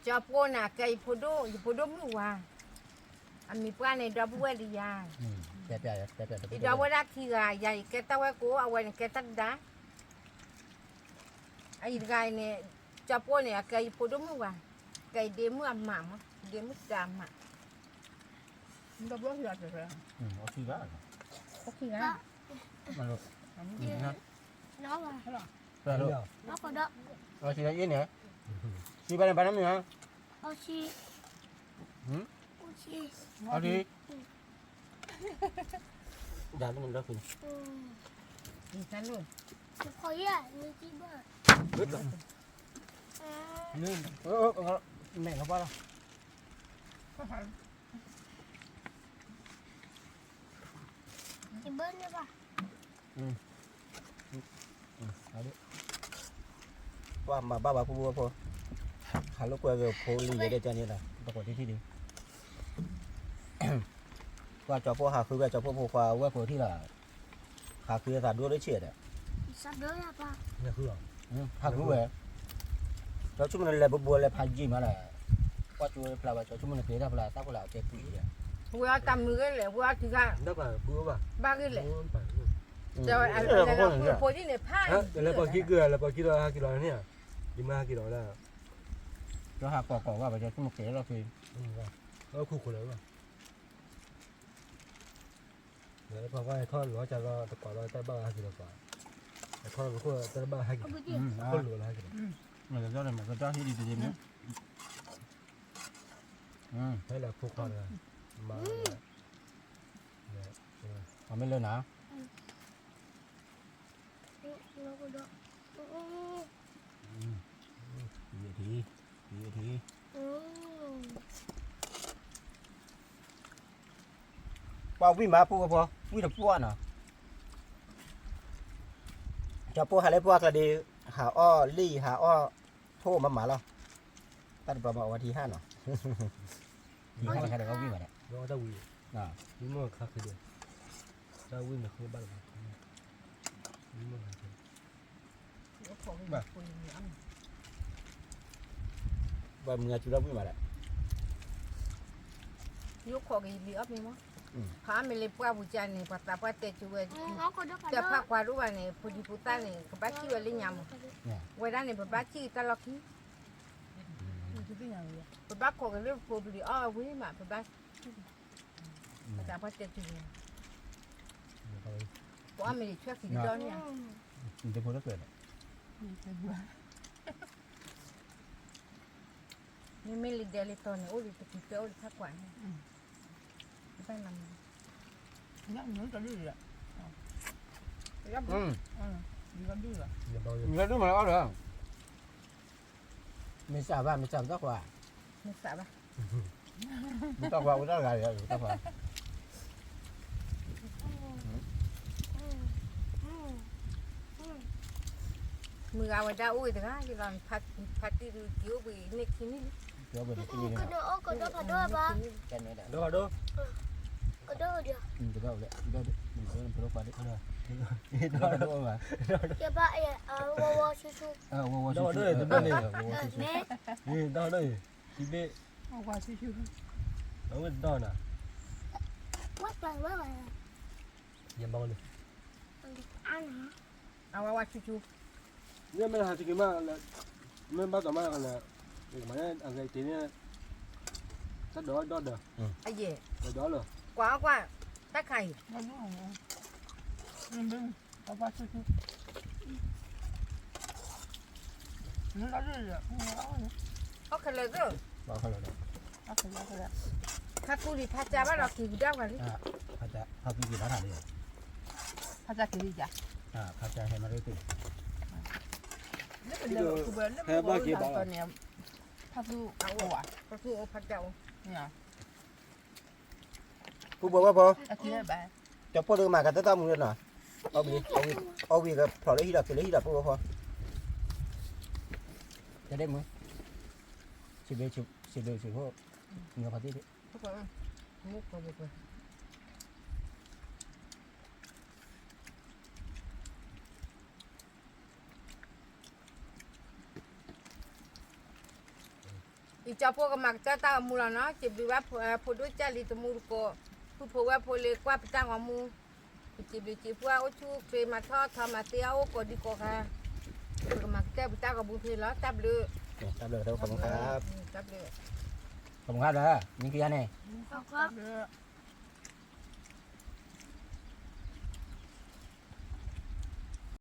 ကၠီဖိန့ၣ် အကဲယဖိဒိၣ် ယဖိဒိၣ်မုၣ်ဝၤ, အမံၤပှၢ်န့ၣ် ဒီပုၢ်ဝဲၢ်ဒီးယၤ, ယဒီပုၢ်ဝဲၢ်ဒၣ်ခံဂၤ, ယၤယကဲတၢ်ဝဲၢ်ကိး, အဝဲန့ၣ်ကဲတၢ်ဒဒါ, အအံၤတဂၤအံၤန့ၣ်, ကၠီဖိန့ၣ် အကဲယဖိဒိၣ်မုၣ်ဝၤ, ကဲယဒ့မုၣ်အမးမး, ဒ့မုၣ်တဂၤအမး, ဒီပုၢ်ဝဲၢ်ခံဂၤ, ခံဂၤ, အံၤန့ၣ်, အီၣ်ဆံ, အီၣ်ဆံ, ဒ်န့ၣ်လီၤ, မဲာ်လီၤဘၣ်လီၤ, ဘၣ်, ပှၤမၤဘၣ်ဘၣ်ဖိဖိဖိ, ဟးလိာ်ကွဲက့ၤဖိလံၤယဲဒၣ်ကန့ၣ်လီၤ, ပှၤကွၢ်ထံထံဒံး, ပှၤကၠီဖိဟးဃုဝဲကၠီဖိဖိခွါဝဲၢ်ဖိထံလီၤ, ဟးဃုအသးဒိၣ်တဆံးဒီး, ဟးဃုဝဲ, ကၠီဆိကမိၣ်န့ၣ်လဲၤဘိဘိလဲၤဖးယံာ်မးလဲၣ်, ပှၤကၠီဝဲဖျါဝဲ ကၠီဆိကမိၣ်န့ၣ်က့ၤတၢ်ဖျါ တၢ်ဖိလၢအကဲပှံၤယဲ, ဝဲအတၢ်မုာ်ဂ့ၤလဲၣ်, ဝဲအတဂၤ, ဘၣ်ဂ့ၤလဲၣ်, လဲၤပှၤခံက့ၤ လဲၤပှၤခံလီၤန့ၣ်, ယမၤဟးက့ၤလီၤဝဲဒၣ်, ကၠီဟးကိးကိးဝဲ ပှၤကၠီဆိကမိၣ်က့ၤလီၤဖဲ, ခိၣ်ခိၣ်လၢၤဘၣ် လၢပှၤကွၢ်ထီၣ်လီၤကၢ်လီၤတကိးလီၤတၢ်ဘၣ်ဟဲက့ၤလီၤပှၤ, ထီၣ်လီၤခိၣ်တၢ်ဘၣ်ဟဲက့ၤလီၤ, ခိၣ်လိာ်လီၤဟဲက့ၤလီၤ, မ့ၢ်ကၠီန့ၣ် မ့ၢ်ကၠီဟံၣ်ဒံးတက့ၢ်မ့ၢ်, ဟဲလၢဖိခွါလၢ, မၤ, အမ့ၢ်လၢနၤ ပှၤဝံၣ်မးဖိဖိ, ဝံၣ်တပှၢ်နီၤ, ကၠီဖိဟးလၢပှၢ်ကျါဒံး, ဟးအီၣ်လံာ် ဟးအီၣ်ထိၣ်မးမးလီၤ, တၢ်တဘျီမးအဝဲထံဟးနီၤ, ထံဟးတခါဒီးဝံၣ်မးဒီး, ဝံၣ်မးခါခဲဒီး, တၢ်ဝံၣ်န့ၣ်ဃ့ဘၣ်လီၤ, ဝံၣ်မးခါခဲ ဘၣ်မုာ်အစုလီၤဝံၣ်မးလဲၣ်, ယိခိးက့ၤယလံၤအီၣ်မ့ၤမး, ဖးအါမ့ၢ်လၢပှၢ်ပူၤကၢ်န့ၣ် ပှၤသးပှၢ်တဲက့ၤဝဲ, တၢ်ဖးကွၢ်ဒိၣ်ဘၣ်န့ၣ် ဖိဒံဖိသၣ်န့ၣ် ကဘၣ်စံၣ်ဝဲလၢညါမး, ဝဲဒၣ်န့ၣ် ပဘၣ်စံၣ်တၢ်လီၢ်ခံ, ပဘၣ်ခိးက့ၤလၢဖိပလံၤအီၣ်ဝံၤမး ပဘၣ်စံၣ် ပသးပှၢ်တဲတုၤန့ၣ်, ပအီၣ်မ့ၤလံဆွဲၣ်ခံကဒီးန့ၣ်ဧါ, မ့မ့ၢ်လံဒဲးလံတီၤန့ၣ် အိၣ်လံတကံၢ်တဲအိၣ်လံဖးကွၢ်န့ၣ်, ဘၣ်နၤမ့ၢ်, နတဒုၣ်, နတဒုၣ်မၤအီၣ်ဒီး မ့ၢ်စၢ်ဘၣ် မ့ၢ်စၢ်ပတၢ်ခွါ, မ့ၢ်စၢ်ဘၣ်, ပတၢ်ခွါအိၣ်တၢ်ဂၤယၤ ပတၢ်ခွါ, မုၢ်ဂၤဝဲဒၣ်အိၣ်ဝဲတဂၤလီၤ, ဖါတံၢ်ဒုးက့ၤအိၣ်ဘှံးန့ၢ်ခံနံၣ်လံ, ကဒိၣ်ဖးဒိၣ်ဘၣ်, ကဒိၣ်, ကဒိၣ်, ကဘၣ်, ကဘၣ်, ဝီဝီဆူဆူ, ဝီဝီဆူဆူ, ဝီဝီဆူဆူ, အဝဲတဒီးနၤ, ယမၤန့ၣ်, အဝဲဝါဆူဆူ, မ့ၢ်မ့ၢ်ဟးတက့ၤမး, မ့ၢ်ဘၣ်တီၤမး, မၤအဂဲၤတ့ၢ်န့ၣ်, တၢ်ဒီးဒီးဒီး, အယဲၢ်, ဒီးဒီးလီၤ, ကွၢ်ကွၢ်, တၢ်ခါအံၤ အဝဲဆူဆူ, ဟီၣ်ခိၣ်လၢာ်သ့ၣ်, ဖါသူလံၤဖါစၢ်ဘၣ်ဒီးက့ၤကဒါပှၤလံ, ဖါစၢ်, ဖါသူက့ၤဘၣ်တၢ်လံ, ဖါစၢ်က့ၤလံယၤ, ဖါစၢ်ဟဲမၤရ့သ့ၣ်, ဟဲဘၣ်က့ၤဘၣ်လီၤ, ဖါသူအိၣ်, ဖါသူအိၣ်ဖါစၢ်အိၣ်, ပူၤဘၣ်ဘၣ်ဖီ, ကၠီဖိတကမၤကတၢၢ်တၢ်မူလၢနီၤ, အီၣ်ဝံၤကဖျိးလၢဟံၣ်ဒီးက့ၤလၢဟံၣ်ဒီးပူၤဘၣ်ဖီ, တဒ့မုၢ်, စံးဘျုးစံးဖှိၣ်, မ့ၢ်ဖါတံၢ်, မ့ၢ်ဖါတံၢ်, ယကၠီဖိကမၤကတၢၢ်တၢ်ဂီၤမူလီၤနီၤ, စံးဘျုးဘၣ်ဖိဒိၣ်ကၢ်လံၤတမူတကိး, ဖုဖိဝဲၢ်ဖိလၢကွၢ်ပတၢ်ဂီၤမူ, စံးဘျုးစံးဖှိၣ်အိၣ်ဆူၣ်ချ့မၤထီၣ်ထီမၤသ့ အအိၣ်ကိးဒံကိးဂၤ, ပကမၤကတၢၢ်ပတၢ်ဂီၤမူဖဲလီၤ. တၢ်ဘျုး, တၢ်ဘျုး, တၢ်ဘျုး, မံခါဒီး မံခါန့ၣ်, တၢ်ဘျုး